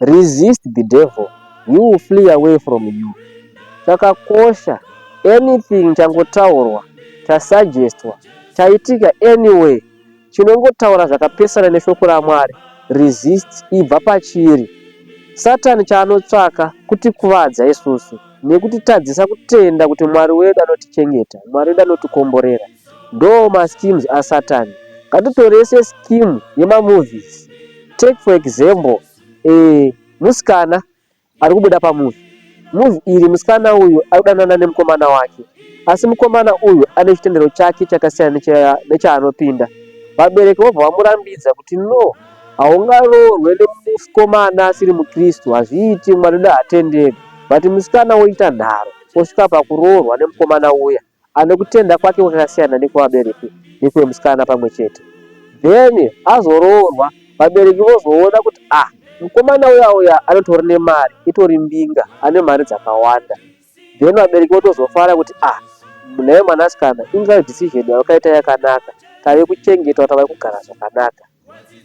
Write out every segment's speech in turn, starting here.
Resist the devil, he will flee away from you. Chakakosha, anything changotaurwa, chasuggestwa, chaitika anyway, chinongotaura zvakapesana neshoko raMwari, resist, ibva pachiri. Satani chaanotsvaka kutikuvadza isusu nekutitadzisa kutenda kuti Mwari wedu anotichengeta, Mwari wedu anotikomborera. Ndo maschemes aSatani. Ngatitorese scheme yemamovies. Take for example, musikana ari kubuda pamovie. Movie iri musikana uyu ari kudanana nemukomana wake, asi mukomana uyu ane chitendero chake chakasiyana nechaanopinda. Vabereki vobva vamurambidza kuti no, haungaroorwe nemukomana asiri muKristu, hazviiti, Mwari wedu haatenderi. But musikana woita nharo, osvika pakuroorwa nemukomana uya ane kutenda kwake kwakasiyana nekwevabereki nekwemusikana pamwe chete. Then azoroorwa, vabereki vozoona kuti ah, mukomana uya uya anotori nemari, itori mbinga, ane mari dzakawanda. Then vabereki votozofara kuti ah, naye mwanasikana, inga decision yawakaita yakanaka, tave kuchengetwa, tave kugara zvakanaka.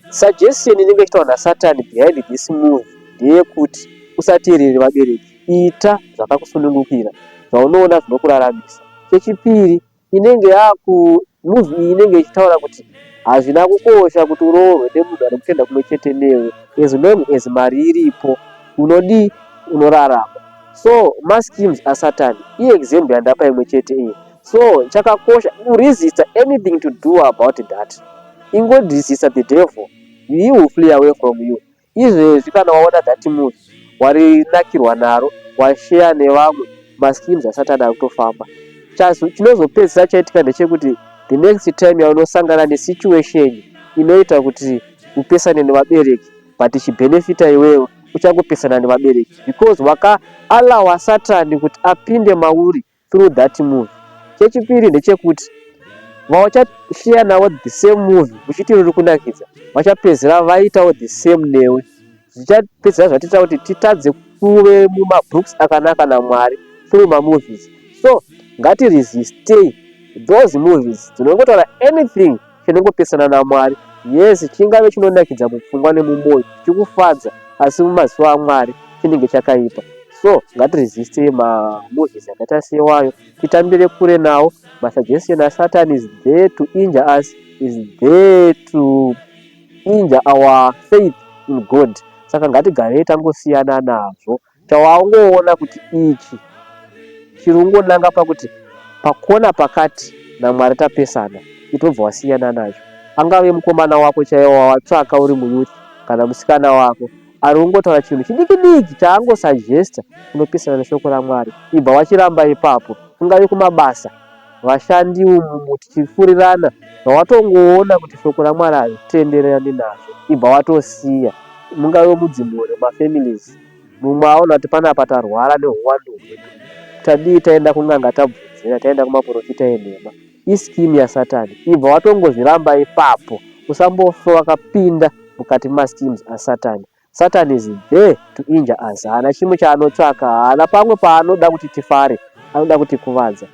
Suggestion inenge ichitaurwa naSatani behind this movie ndeyekuti usateerere vabereki, ita zvakakusunungukira, zvaunoona zvinokuraramisa. Chechipiri, inenge yaku movie iyi inenge ichitaura kuti hazvina kukosha kuti uroorwe nemunhu ane kutenda kumwe chete newe, as long as mari iripo unodii, unorarama. So maschemes aSatani, iexample yandapa imwe chete iyi. So chakakosha kuresista anything to do about that. Ingoresista the devil, he will flee away from you. Izvezvi kana waona that movie, warinakirwa naro, washare nevamwe, maschemes aSatani ari kutofamba. Chinozopedzisira chaitika ndechekuti the next time yaunosangana nesituation inoita kuti upesane nevabereki, but ichibenefita iwewe, uchangopesana nevabereki because wakaalawa Satani kuti apinde mauri through that movie. Chechipiri ndechekuti vauchashare navo the same movie uchiti riri kunakidza, vachapedzera vaitawo the same newe. Zvichapedzera zvatiita kuti titadze kuve mumabooks akanaka naMwari through mamovies. So ngatiresistei those movies dzinongotaura anything chinongopesana naMwari. Yes, chingave chinonakidza mupfungwa nemumwoyo, chichikufadza, asi mumaziso aMwari chinenge chakaipa. So ngatiresistei mamovies akaita sewayo, titambire kure nawo. Masuggestion aSatan is there to injure us, is there to injure our faith in God. Saka ngatigarei tangosiyana nazvo. Chawangoona kuti ichi chiri kungonanga pakuti pakona pakati naMwari tapesana, itobva wasiyana nacho. Angave mukomana wako chaiwo wawatsvaka uri muyouth kana musikana wako ari kungotaura chinhu chidiki diki chaangosuggesta unopesana neshoko raMwari, ibva wachiramba ipapo. Kungave kumabasa, vashandi umu tichifurirana, zvawatongoona kuti shoko raMwari hazvitenderani nazvo, ibva watosiya. Mungave mudzimhuri, mumafamilies, mumwe aona kuti panapa tarwara neuwandu hwedu, tadii taenda kun'anga tabvunzira, taenda kumaprofita enhema, ischeme yaSatani. Ibva watongozviramba ipapo, usambofa wakapinda mukati memaschemes aSatani. Satan is there to injure us. Haana chimwe chaanotsvaka, haana pamwe paanoda kuti tifare, anoda kutikuvadza.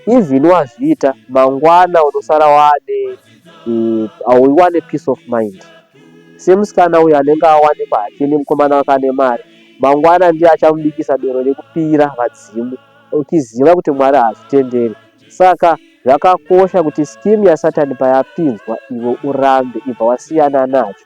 Even wazviita, mangwana unosara waane hauwane peace of mind. Semusikana uyu anenge awanikwa hake nemukomana wake ane mari, mangwana ndiye achamubikisa doro rekupira vadzimu, uchiziva kuti Mwari haazvitenderi. Saka zvakakosha kuti scheme yaSatani payapinzwa iwe urambe, ibva wasiyana nacho.